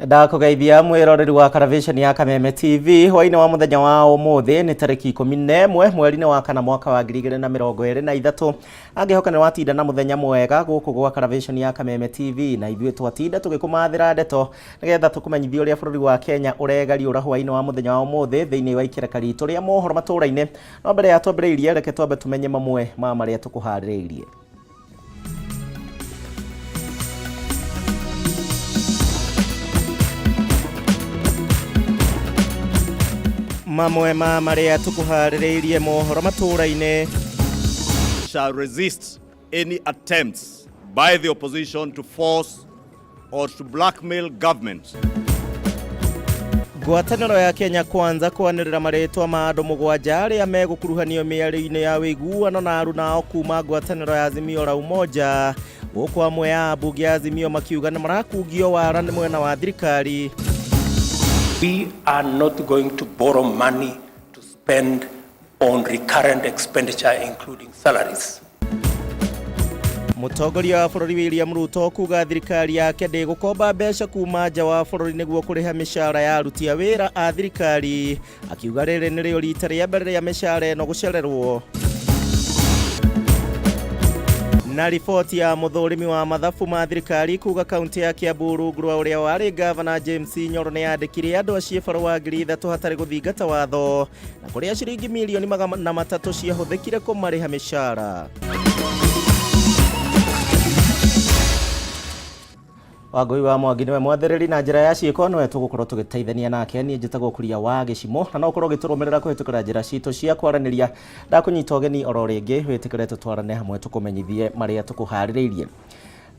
Ndakugeithia mwiroreri wa Caravation ya Kameme TV hwaini wa muthenya wa umuthi ni tariki 11 mweri-ini wa kana mwaka wa 2023. Angihoka ni watinda na muthenya mwega guku gwa Caravation ya Kameme TV, na ithuĩ twatinda tugikumathira ndeto nigetha tukumenyithie uria bururi wa Kenya uregariũra hwaini wa muthenya wa umuthi thiini wa ikereka ritu ria mohoro matura-ini. No mbere ya twambĩrĩirie, reke twambe tumenye mamwe ma maria tukuharĩrĩirie. Mamwe ma maria tukuharĩrĩirie mohoro matura-inĩ. Shall resist any attempts by the opposition to force or to blackmail government. Ngwatanĩro ya Kenya Kwanza kwanĩrĩra marĩtwa ma andũ mũgwanja arĩa megũkuruhanio mĩario-inĩ ya ũiguano na arunao kuma ngwatanĩro ya Azimio la Umoja, gũkũ amwe a ambunge a Azimio makiuga nĩ marakungio wara nĩ mwena wa thirikari. We are not going to borrow money to spend on recurrent expenditure, including salaries. Mũtongoria wa bũrũri William Ruto kuga thirikari yake ndĩgũkomba mbeca kuma nja wa bũrũri nĩguo kũrĩha mĩcara ya aruti a wĩra a thirikari, akiuga rĩrĩ nĩrĩo rita rĩa mbere rĩa mĩcara ĩno gũcererwo. Na riboti ya mũthũrimi wa mathabu ma thirikari kuga kaunti ya Kiambu rungu rwa ũrĩa warĩ gavana James Nyoro nĩ yandĩkire andũ a ciĩbarũa 3,000 hatarĩ gũthingata watho, na kũrĩa ciringi mirioni 300 ciahũthĩkire kũmarĩha mĩcara. Wangũi wa Mwangi nĩwe mwathĩrĩri na njĩra ya ciĩko nĩwe tũgũkorwo tũgĩteithania nake. Niĩ njĩtagwo Kuria wa Gĩcimo, na no ũkorwo ũgĩtũrũmĩrĩra kũhĩtũkĩra njĩra citũ cia kwaranĩria. Ndakũnyita ũgeni oro rĩngĩ wĩtĩkĩre tũtwarane hamwe tũkũmenyithie marĩa tũkũharĩrĩirie.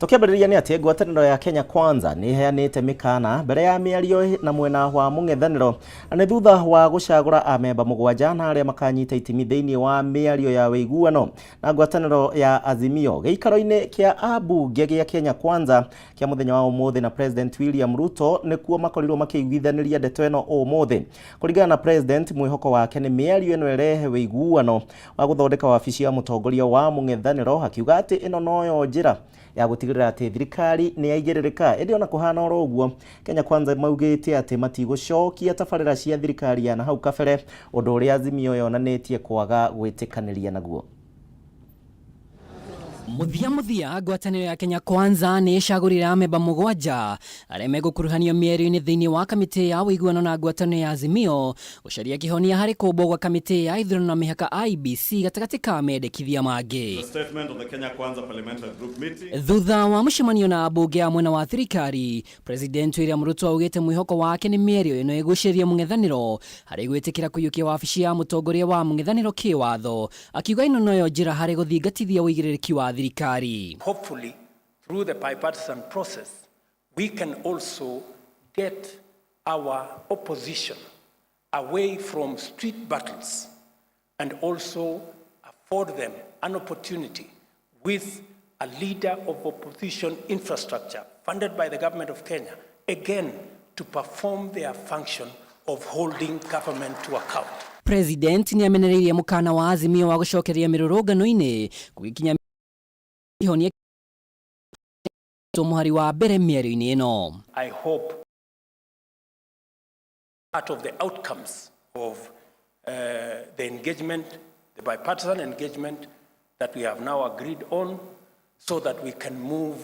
Tũkĩambĩrĩria nĩ atĩ ngwatanĩro ya Kenya Kwanza nĩ ĩheanĩte mĩkana mbere ya mĩario na mwena wa mũng'ethanĩro, na nĩ thutha wa gũcagũra amemba mũgwanja na arĩa makanyita itemi thĩinĩ wa mĩario ya ũiguano na ngwatanĩro ya Azimio gĩikaro-inĩ kĩa ambunge gĩa Kenya Kwanza kĩa mũthenya wa ũmũthĩ na President William Ruto nĩkuo makorirwo makĩiguithanĩria ndeto ĩno ũmũthĩ. Kũringana na President, mwĩhoko wake nĩ mĩario ĩno ĩrehe ũiguano wa gũthondeka wabici ya mũtongoria wa mũng'ethanĩro, akiuga atĩ ĩno noyo njĩra ya gũtigĩrĩra atĩ thirikari nĩ yaigĩrĩrĩka. Ĩndĩ ona kũhana oro ũguo, Kenya Kwanza maugĩte atĩ matigũcokia tabarĩra cia thirikari ya nahau kabere, ũndũ ũrĩa Azimio yonanĩtie kwaga gwĩtĩkanĩria naguo. Muthia muthia ngwatanĩro ya Kenya Kwanza nĩ ĩcagũrire amemba mũgwanja arĩa megũkuruhanio mĩario-inĩ thĩinĩ wa kamĩtĩ ya ũiguano na ngwatanĩro ya Azimio gũcaria kĩhonia harĩ kũmbwo gwa kamĩtĩ ya ithurano na mĩhaka IEBC gatagatĩ ka mendekithia mangĩ. The statement of the Kenya Kwanza Parliamentary Group meeting. Thutha wa mũcemanio na ambunge a mwena wa thirikari, President William Ruto augĩte mwĩhoko wake nĩ mĩario ĩno ĩgucĩrĩrie mũng'ethanĩro harĩ gwĩtĩkĩra kũiyũkia wabici ya mũtongoria wa mũng'ethanĩro kĩwatho, akiuga ĩno noyo njĩra harĩ gũthingatithia ũigĩrĩrĩki wa thirikari. Hopefully, through the bipartisan process, we can also get our opposition away from street battles and also afford them an opportunity with a leader of opposition infrastructure funded by the government of Kenya, again, to perform their function of holding government to account. President nĩ amenereirie mũkana wa Azimio wa gũcokeria mĩrũrũngano-inĩ gũgĩkinya kĩhonia mũhari wa mbere mĩario-inĩ ĩno. I hope part of the outcomes of the engagement, the bipartisan engagement that we have now agreed on, so that we can move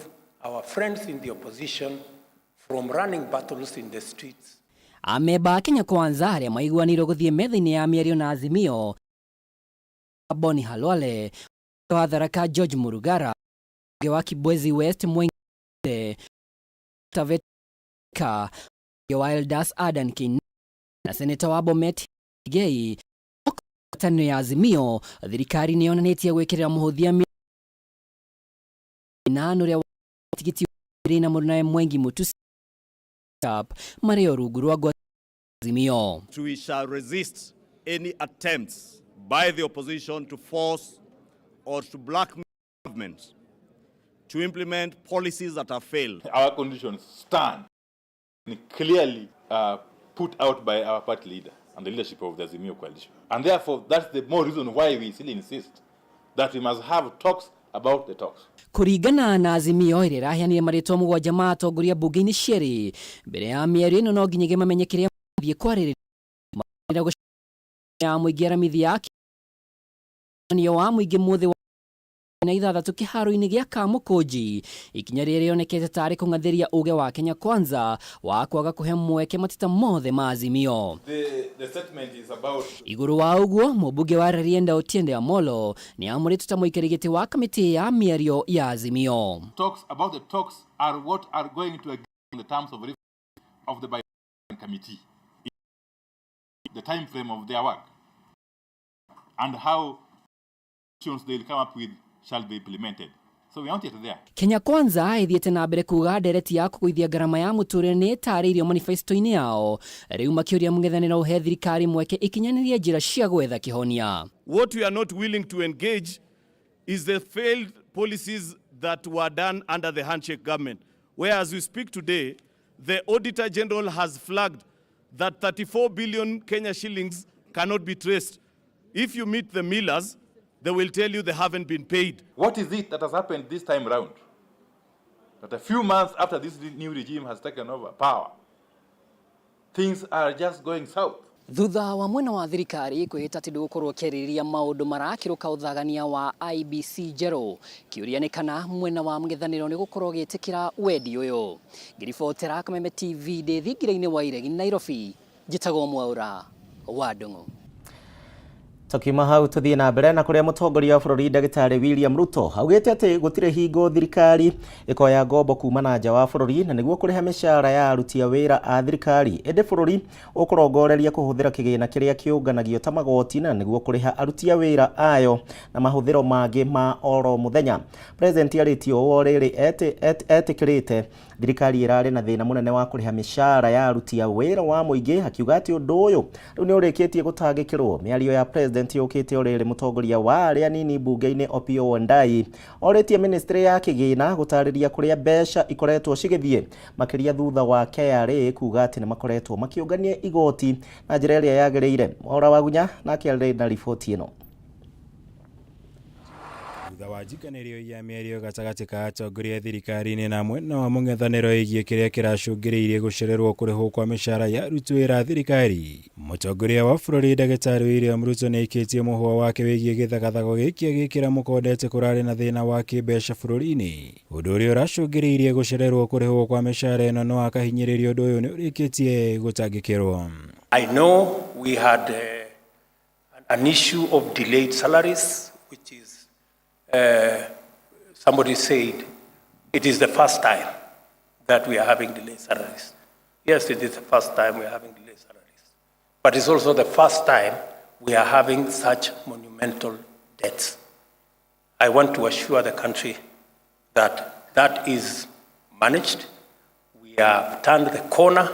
our friends in the opposition from running battles in the streets. Amemba a Kenya Kwanza arĩa maiguanĩirwo gũthiĩ metha-inĩ ya mĩario na Azimio, Boni Khalwale wa Tharaka, George Murugara wa Kibwezi West, Mwengi Taveta wa Eldas Adan Kin na seneta wa Bomet Gei. Ngwatanĩro ya Azimio thirikari nĩ yonanĩtie gwĩkĩrĩra mũhũthia ĩnana ũrĩa tigiti na mũrunawe Mwengi Mutusi marĩ rungu rwa Azimio. We shall resist any attempts by the opposition to force or to blackmail government to implement policies that have failed. Our conditions stand clearly put out by our party leader and the leadership of the Azimio coalition. And therefore, that's the more reason why we still insist that we must have talks about the talks. Kũringana na Azimio ĩrĩa ĩraheanire marĩtwa 7 ma atongoria mbunge-inĩ cierĩ mbere ya mĩario ĩno no nginyagia mamenye kĩrĩa mathiĩ kwarĩrĩria ya mũingĩ aramithi ya wa mũingĩ mũthĩ na 6 kĩharo-inĩ gĩa Kamũkũnji, ikinya rĩrĩa rĩonekete tarĩ kũng'athĩria uge wa Kenya Kwanza wa kwaga kũhe mweke mateta mothe ma Azimio. The statement is about Igũrũ wa ũguo, mũmbunge wa Rarienda Otiende Amollo nĩ amũrĩtwo ta mũikarĩri gĩtĩ wa kamĩtĩ ya mĩario ya Azimio. Talks about the talks are what are going to agree on the terms of of the bipartisan committee, the time frame of their work, and how solutions they will come up with shall be implemented. So we aren't yet there. Kenya Kwanza ĩthiĩte na mbere kuga ndereti ya kũgũithia ngarama ya mũtũrĩre nĩ ĩtarĩirio manifesto-inĩ yao, rĩu makĩũria mũng'ethanĩro ũhe thirikari mweke ĩkinyanĩrie njĩra cia gwetha kĩhonia. What we are not willing to engage is the failed policies that were done under the handshake government. Where as we speak today, the Auditor General has flagged that 34 billion Kenya shillings cannot be traced. If you meet the millers, they will tell you they haven't been paid. What is it that has happened this time round? That a few months after this new regime has taken over power, things are just going south. Thutha wa mwena wa thirikari kwĩhĩta atĩ ndũgũkorwo ũkĩarĩrĩria maũndũ marakĩrũka ũthagania wa IEBC njerũ, kĩũria nĩ kana mwena wa mũng'ethanĩro nĩ gũkorwo ũgĩtĩkĩra wendi ũyũ. Ngĩribotera Kameme TV ndĩ thingira-inĩ wa Iregi Nairobi, njĩtagwo Mwaũra wa Ndung'u. Tukiuma hau tuthiĩ na mbere na kũrĩa mũtongoria wa bũrũri ndagĩtarĩ William Ruto augĩte atĩ gũtirĩ hingo thirikari ĩkoya ngombo kuma na nja wa bũrũri na nĩguo kũrĩha mĩcara ya aruti a wĩra a thirikari, ĩndĩ bũrũri ũkũrongoreria kũhũthĩra kĩgĩna kĩrĩa kĩũnganagio ta magoti na nĩguo kũrĩha aruti a wĩra ayo na mahũthĩro mangĩ ma oro mũthenya. President arĩtie ũũ o rĩrĩ etĩkĩrĩte thirikari ĩrarĩ na thĩna mũnene wa kũrĩha mĩcara ya aruti a wĩra wa mũingĩ, akiuga atĩ ũndũ ũyũ rĩu nĩ ũrĩkĩtie gũtangĩkĩrwo. Mĩario ya president yũkĩte o rĩrĩ mũtongoria wa arĩa anini mbunge-inĩ Opiyo Wandayi orĩtie ministry ya kĩgĩna gũtarĩria kũrĩa mbeca ikoretwo cigĩthiĩ, makĩria thutha wa KRA kuga atĩ nĩ makoretwo makĩũngania igoti na njĩra ĩrĩa yagĩrĩire. Mwaura Wagunya nake arĩ na riboti ĩno. Thutha wa njikanĩrio ya mĩario gatagatĩ ka atongoria thirikari-inĩ na mwena wa mũng'ethanĩro ĩgiĩ kĩrĩa kĩracũngĩrĩirie gũcererwo kũrĩhwo kwa mĩcara ya aruti wĩra a thirikari, mũtongoria wa bũrũri ndagĩtarĩ William Ruto nĩ aikĩtie mũhwa wake wĩgiĩ gĩthagathago gĩkĩ agĩkĩra mũkonde atĩ kũrarĩ na thĩna wa kĩmbeca bũrũri-inĩ, ũndũ ũrĩa ũracũngĩrĩirie gũcererwo kũrĩhwo kwa mĩcara ĩno, no akahinyĩrĩria ũndũ ũyũ nĩ ũrĩkĩtie gũtangĩkĩrwo. I know we had an issue of delayed salaries, which is, somebody said, it is the first time that we are having delayed salaries. Yes, it is the first time we are having delayed salaries. But it's also the first time we are having such monumental debts. I want to assure the country that that is managed. We have turned the corner.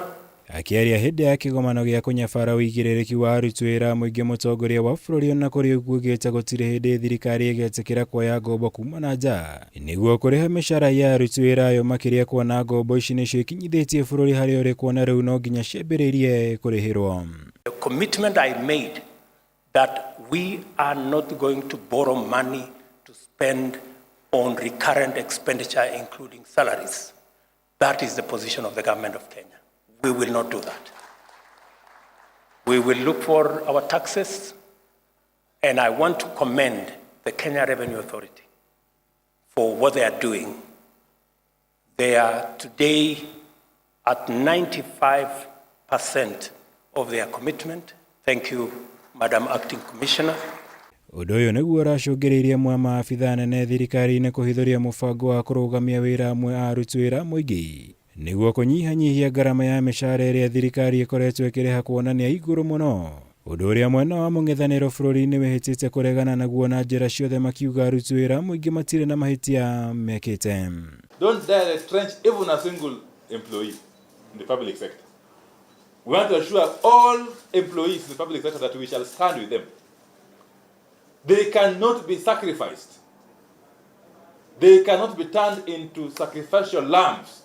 Akĩaria hĩndĩ ya kĩgomano gĩa kũnyabara ũigĩrĩrĩki wa aruti wĩra mũingĩ, mũtongoria wa bũrũri ona kũrĩ ũguo augĩte gũtirĩ hĩndĩ thirikari ĩgetĩkĩra kuoya ngombo kuma na nja nĩguo kũrĩha mĩcara ya aruti wĩra ayo, makĩria kuona ngombo ici nĩcio ikinyithĩtie bũrũri harĩa ũrĩ, kuona rĩu no nginya ciambĩrĩrie kũrĩhĩrwo. The commitment I made that we are not going to borrow money to spend on recurrent expenditure, including salaries. That is the position of the government of Kenya. We will not do that. We will look for our taxes, and I want to commend the Kenya Revenue Authority for what they are doing. They are today at 95% of their commitment. Thank you, Madam Acting Commissioner. Ũndũ ũyũ nĩguo ũracũngĩrĩirie amwe a maabithaa anene thirikari-inĩ kũhithũria mũbango wa kũrũgamia wĩra amwe a aruti wĩra mũingĩ nĩguo kũnyihanyihia ngarama ya mĩcara ĩrĩa thirikari ĩkoretwo ĩkĩrĩha, kuonania igũrũ mũno, ũndũ ũrĩa mwena wa mũng'ethanĩro bũrũri-inĩ wĩhĩtĩte kũregana naguo na njĩra ciothe, makiuga aruti wĩra mũingĩ matirĩ na mahĩtia mekĩte. Don't dare retrench even a single employee in the public sector. We want to assure all employees in the public sector that we shall stand with them. They cannot be sacrificed. They cannot be turned into sacrificial lambs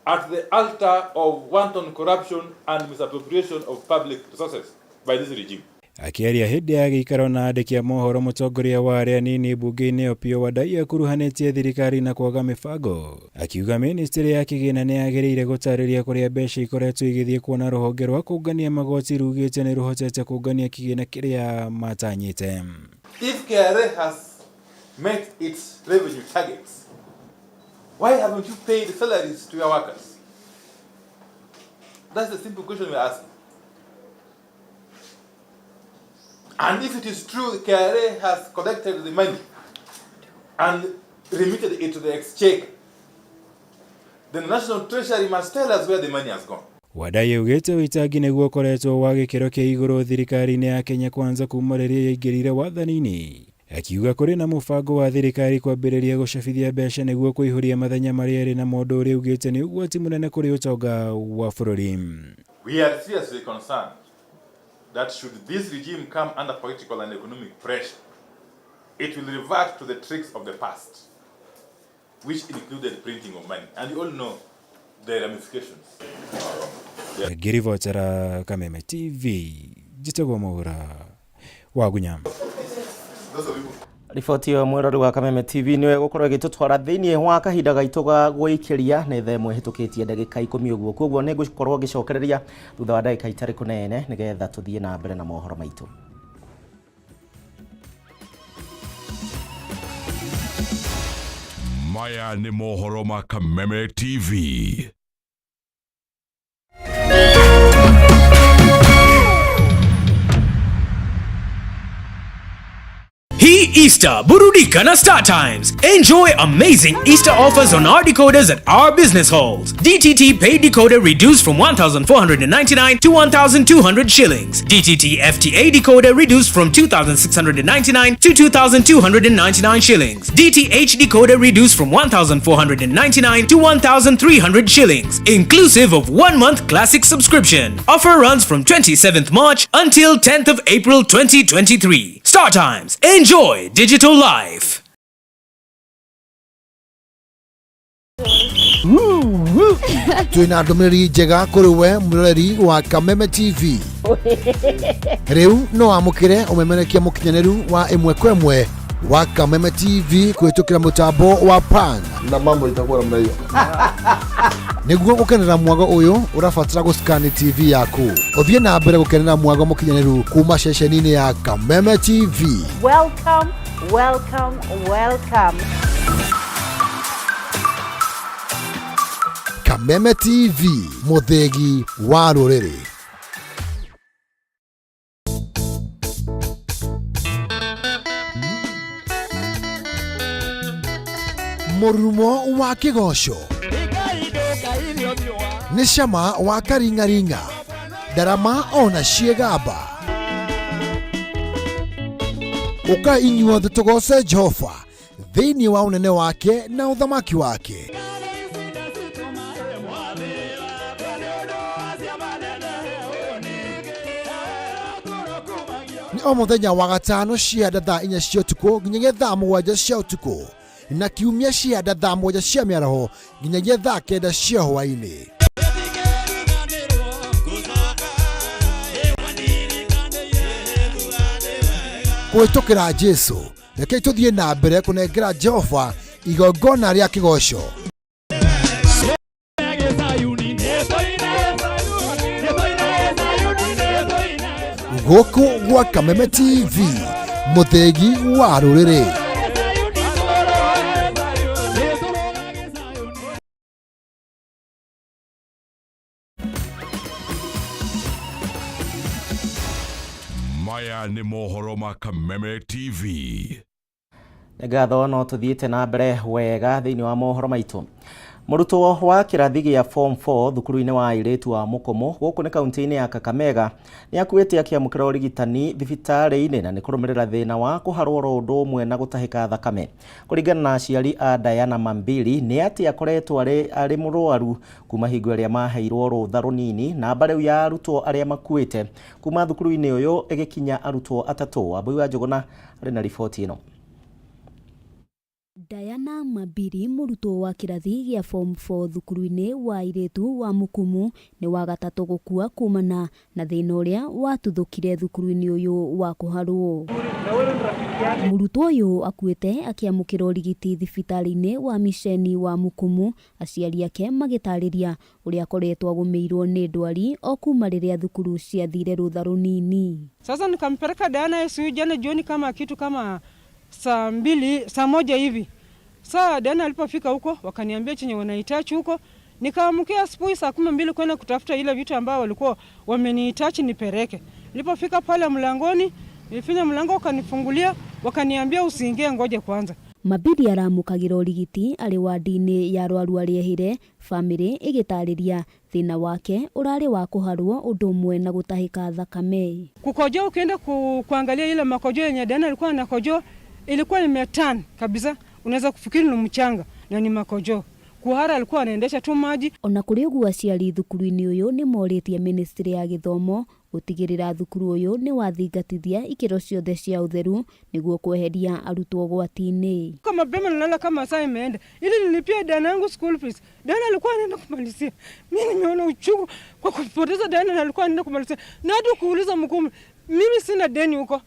at the altar of wanton corruption and misappropriation of public resources by this regime. Akĩaria hĩndĩ ya gĩikaro na andĩki a mohoro mũtongoria wa arĩa anini mbunge-inĩ Opiyo Wandayi akuruhanĩtie thirikari na kwaga mĩbango, akiuga ministry ya kĩgĩna nĩ yagĩrĩire gũtarĩria kũrĩa mbeca ikoretwo igĩthiĩ kuona rũhonge rwa kũngania magoti rugĩte nĩ rũhotete kũngania kĩgĩna kĩrĩa matanyĩte. If KRA has met its revenue targets, why haven't you paid salaries to your workers? That's the simple question we're asking. And if it is true KRA has collected the money and remitted it to the exchequer, then the National Treasury must tell us where the money has gone. Wandayi augĩte ũitangi nĩguo ũkoretwo wa gĩkĩro kĩa igũrũ thirikari-inĩ ya Kenya Kwanza kuma rĩrĩa yaingĩrire wathani-inĩ, akiuga kũrĩ na mũbango wa thirikari kwambĩrĩria gũcabithia mbeca nĩguo kũihũria mathenya marĩa ĩrĩ namo ũndũ ũrĩa augĩte nĩ ũgwati mũnene kũrĩ ũtonga wa bũrũri. We are seriously concerned that should this regime come under political and economic pressure, it will revert to the tricks of the past, which included printing of money. And you all know the ramifications. Ngĩribotera Kameme TV, njĩtagwo Mwaura wa Gunya. Riboti ĩyo mwĩrori wa Kameme TV nĩwe gũkorwo ĩgĩtũtwara thĩinĩ wa kahinda gaitũ ga gwĩikĩria nĩ thaa ĩmwe ĩhĩtũkĩtie ndagĩka ikũmi ũguo, koguo nĩ ngũkorwo ngĩcokereria thutha wa ndagĩka itarĩ kũnene nĩgetha tũthiĩ na mbere na mohoro maitũ. Maya nĩ mohoro ma Kameme TV. Hii Easter, burudika na Star Times. Enjoy amazing Easter offers on our decoders at our business halls. DTT paid decoder reduced from 1,499 to 1,200 shillings. DTT FTA decoder reduced from 2,699 to 2,299 shillings. DTH decoder reduced from 1,499 to 1,300 shillings, inclusive of 1 month classic subscription. Offer runs from 27th March until 10th of April 2023. Star Times. Enjoy digital life. Twina ndũmĩrĩri njega kũrĩ we mũroreri wa Kameme TV. Rĩu no wamũkĩre ũmemerekia mũkinyanĩru wa ĩmwe kwa ĩmwe wa Kameme TV kũhĩtũkĩra mũtambo wa Pan na mambo itakuwa namna hiyo. Nĩguo gũkenera mwago ũyũ ũrabatara gũscan TV yaku ũthiĩ na mbere gũkenera mwago mũkinyanĩru kuma ceceni-inĩ ya Kameme TV. Welcome, welcome, welcome. Kameme TV, mũthĩgi wa rũrĩrĩ. Mũrurumo wa kĩgoco nĩ cama wa karing'aring'a, ndarama ona ciĩgamba. Ũka inyuothe tũgoce Jehova thĩinĩ wa ũnene wake na ũthamaki wake. Nĩ o mũthenya wa gatano cia thaa 4 cia ũtukũ nginyagia thaa 7 cia ũtukũ, na kiumia cia thaa 7 cia mĩaraho nginyagia thaa 9 cia hwaĩ-inĩ. Kũhĩtũkĩra Jesũ, rekei tũthiĩ na mbere kũnengera Jehova igongona rĩa kĩgoco. Gũkũ gwa Kameme TV, mũthĩgi wa rũrĩrĩ. Maya nĩ mohoro ma Kameme TV. Nĩ ngatho no tũthiĩte na mbere wega thĩinĩ wa mohoro maitũ. Mũrutwo wa kĩrathi gĩa form 4 thukuru-inĩ wa airĩtu wa Mũkũmũ gũkũ nĩ kaunti-inĩ ya Kakamega nĩ akuĩte akĩamũkĩra ũrigitani thibitarĩ-inĩ na nĩ kũrũmĩrĩra thĩna wa kũharwo oro ũndũ ũmwe na gũtahĩka thakame. Kũringana na aciari a Diana Mambili nĩ atĩ akoretwo arĩ mũrwaru kuma hingo ĩrĩa maheirwo rũtha rũnini. Namba rĩu ya arutwo arĩa makuĩte kuma thukuru-inĩ ũyũ ĩgĩkinya arutwo atatũ. Wambui wa Njũgũna arĩ na riboti ĩno. Diana Mabiri mũrutwo wa kĩrathi gĩa form 4 thukuru-inĩ wa airĩtu wa Mukumu nĩ wa gatatũ gũkua kumana na thĩna ũrĩa watuthũkire thukuru-inĩ ũyũ wa kũharwo. Mũrutwo ũyũ akuĩte akĩamũkĩra ũrigiti thibitarĩ-inĩ wa miceni wa Mukumu, aciari ake magĩtarĩria ũrĩa akoretwo agũmĩirwo nĩ ndwari o kuma rĩrĩa thukuru ciathire rũtha rũnini. Sasa nikampeleka Diana ICU jana jioni kama kitu kama saa 2, saa 1 hivi. Saa Diana alipofika huko wakaniambia chenye wanahitaji huko. Nikaamkia asubuhi saa 12 kwenda kutafuta ile vitu ambao walikuwa wamenihitaji nipeleke. Nilipofika pale mlangoni, nilifinya mlango wakanifungulia, wakaniambia usiingie, ngoje kwanza. Mabiri aramũkagĩra ũrigiti arĩ wadi-inĩ ya arwaru arĩa ehĩre, bamĩrĩ ĩgĩtarĩria thĩna wake ũrarĩ wa kũharwo ũndũ ũmwe na gũtahĩka thakame. Kukojoa, ukienda kuangalia ile makojo yenye Diana alikuwa anakojoa ilikuwa imetan kabisa, unaweza kufikiri ni mchanga na ni makojo. Kuhara alikuwa anaendesha tu maji. Ona kũrĩ ũguo aciari thukuru-inĩ ũyũ nĩ morĩtie ministry ya gĩthomo gũtigĩrĩra thukuru ũyũ nĩ wathingatithia ikĩro ciothe cia ũtheru nĩguo kweheria arutwo ũgwati-inĩ. Kama mapema nalala kama saa imeenda ili nilipie Diana yangu school fees. Diana alikuwa anaenda kumalizia. Mimi nimeona uchungu kwa kupoteza Diana na alikuwa anaenda kumalizia. Na hadi kuuliza mkuu, mimi sina deni huko.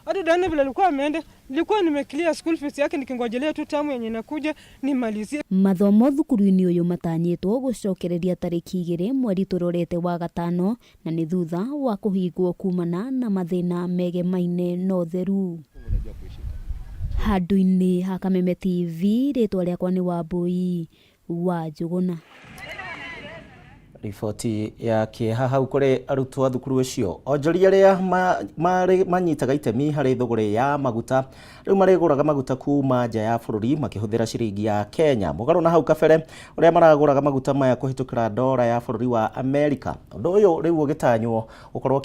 Hata Diana vile alikuwa ameenda, nilikuwa nimeclear school fees yake nikingojelea tu tamu yenye inakuja nimalizie. Mathomo thukuru-inĩ ũyũ matanyĩtwo gũcokereria tarĩki 2 mweri tũrorete wa gatano na nĩ thutha wa kũhingwo kumana na mathĩna megemaine na ũtheru. Handũ-inĩ ha Kameme TV, rĩtwa rĩakwa nĩ Wambui wa Njũgũna. Riboti ya kĩeha hau kũrĩ arutwo a thukuru ũcio. Onjoria arĩa manyitaga itemi harĩ thũgũrĩ ya maguta rĩu marĩgũraga maguta kuma nja ya bũrũri makĩhũthĩra ciringi ya Kenya, mũgarũ na hau kabere ũrĩa maragũraga maguta maya kũhĩtũkĩra ndora ya bũrũri wa Amerika. Ũndũ ũyũ rĩu ũgĩtanywo gũkorwo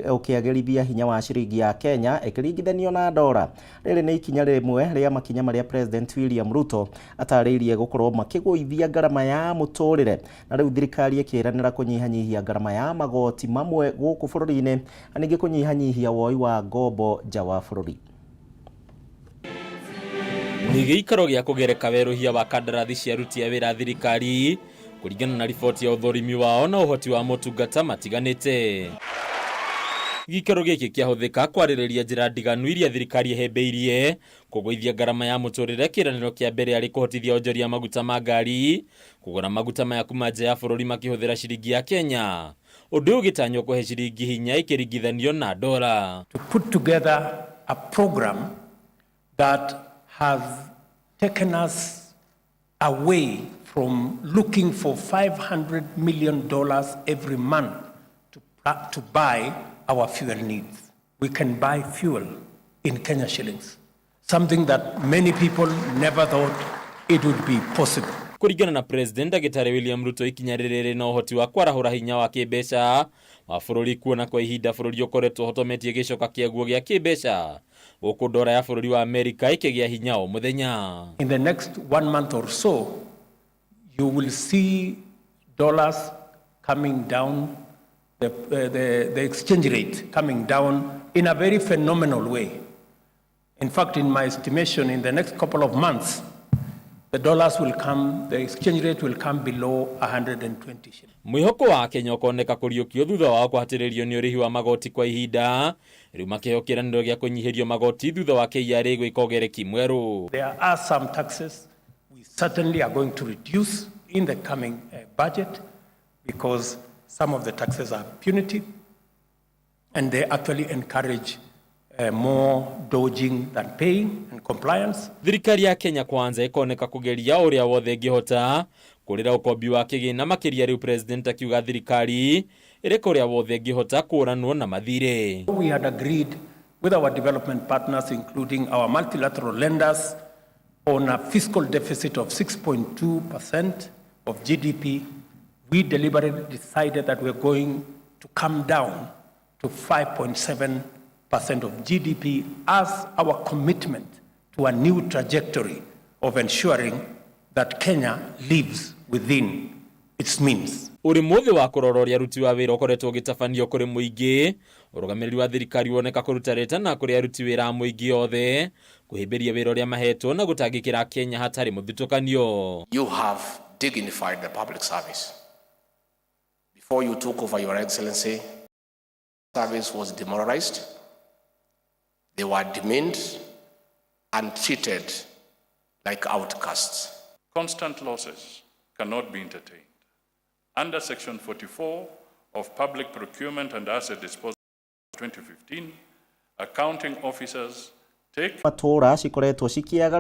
ũkĩagĩrithia hinya wa ciringi ya Kenya ĩkĩringithanio na ndora. Rĩrĩ nĩ ikinya rĩmwe rĩa makinya marĩa President William Ruto atarĩirie gũkorwo makĩgũithia ngarama ya mũtũrĩre, na rĩu thirikari ĩkĩranĩra kũnyihanyihia ngarama ya magoti mamwe gũkũ bũrũri-inĩ na ningĩ kũnyihanyihia woi wa ngombo nja wa bũrũri. Nĩ gĩikaro gĩa kũgereka werũhia wa kandarathi cia aruti a wĩra thirikari kũringana na riboti ya ũthũrimi wao na ũhoti wa motungata matiganĩte. Gĩikaro gĩkĩ kĩahũthĩka kwarĩrĩria njĩra ndiganu iria thirikari ĩhĩmbĩirie kũgũithia ngarama ya mũtũrĩre. Kĩĩranĩro kĩa mbere arĩ kũhotithia onjoria maguta ma ngari kũgũra maguta maya kuma nja ya bũrũri makĩhũthĩra ciringi ya Kenya, ũndũ ũyũ ũgĩtanywo kũhe ciringi hinya ĩkĩringithanio na ndora. To put together a program that has taken us away from looking for $500 million every month to buy our fuel needs. We can buy fuel in Kenya shillings, something that many people never thought it would be possible. Kũringana na President Ndagĩtarĩ William Ruto, ikinya rĩrĩ na ũhoti wa kwarahũra hinya wa kĩmbeca wa bũrũri, kuona kwa ihinda bũrũri ũkoretwo ũhotometie gĩcoka kĩaguo gĩa kĩmbeca gũkũ ndora ya bũrũri wa Amerika ĩkĩgĩa hinya o mũthenya. In the next 1 month or so, you will see dollars coming down, the exchange rate coming down in a very phenomenal way. In fact, in my estimation, in the next couple of months, the dollars will come, the exchange rate will come below 120 shillings. Mwĩhoko wa Kenya ũkoneka kũriũkio thutha wao kũhatĩrĩrio nĩ ũrĩhi wa magoti kwa ihinda rĩu makĩheo kĩĩranĩro gĩa kũnyihĩrio magoti thutha wa KRA gwĩka ũgereki mwerũ. There are some taxes we certainly are going to reduce in the coming budget because some of the taxes are punitive and they actually encourage more dodging than paying and compliance. Thirikari ya Kenya Kwanza ĩkoneka kũgeria ũrĩa wothe ĩngĩhota kũrĩra ũkombi wa kĩgĩna makĩria rĩu President akiuga thirikari ĩrĩka ũrĩa wothe ĩngĩhota kũũranwo na mathirĩ. We had agreed with our development partners, including our multilateral lenders, on a fiscal deficit of 6.2% of GDP. We deliberately decided that we're going to come down to 5.7% of GDP as our commitment to a new trajectory of ensuring that Kenya lives within its means. Ũrĩ wa kũrora ũrĩa aruti wa wĩra ũkoretwo ũgĩtabanio kũrĩ mũingĩ, ũrũgamĩrĩri wa thirikari woneka kũruta rĩtana kũrĩ aruti wĩra a mũingĩ othe kũhĩmbĩria wĩra ũrĩa mahetwo na gũtangĩkĩra Kenya hatarĩ mũthutũkanio. You have dignified the public service. Before you took over, Your Excellency, service was demoralized. They were demeaned and treated like outcasts. Constant losses cannot be entertained. Under Section 44 of Public Procurement and Asset Disposal 2015, accounting officers take Matũra cikoretwo cikĩaga.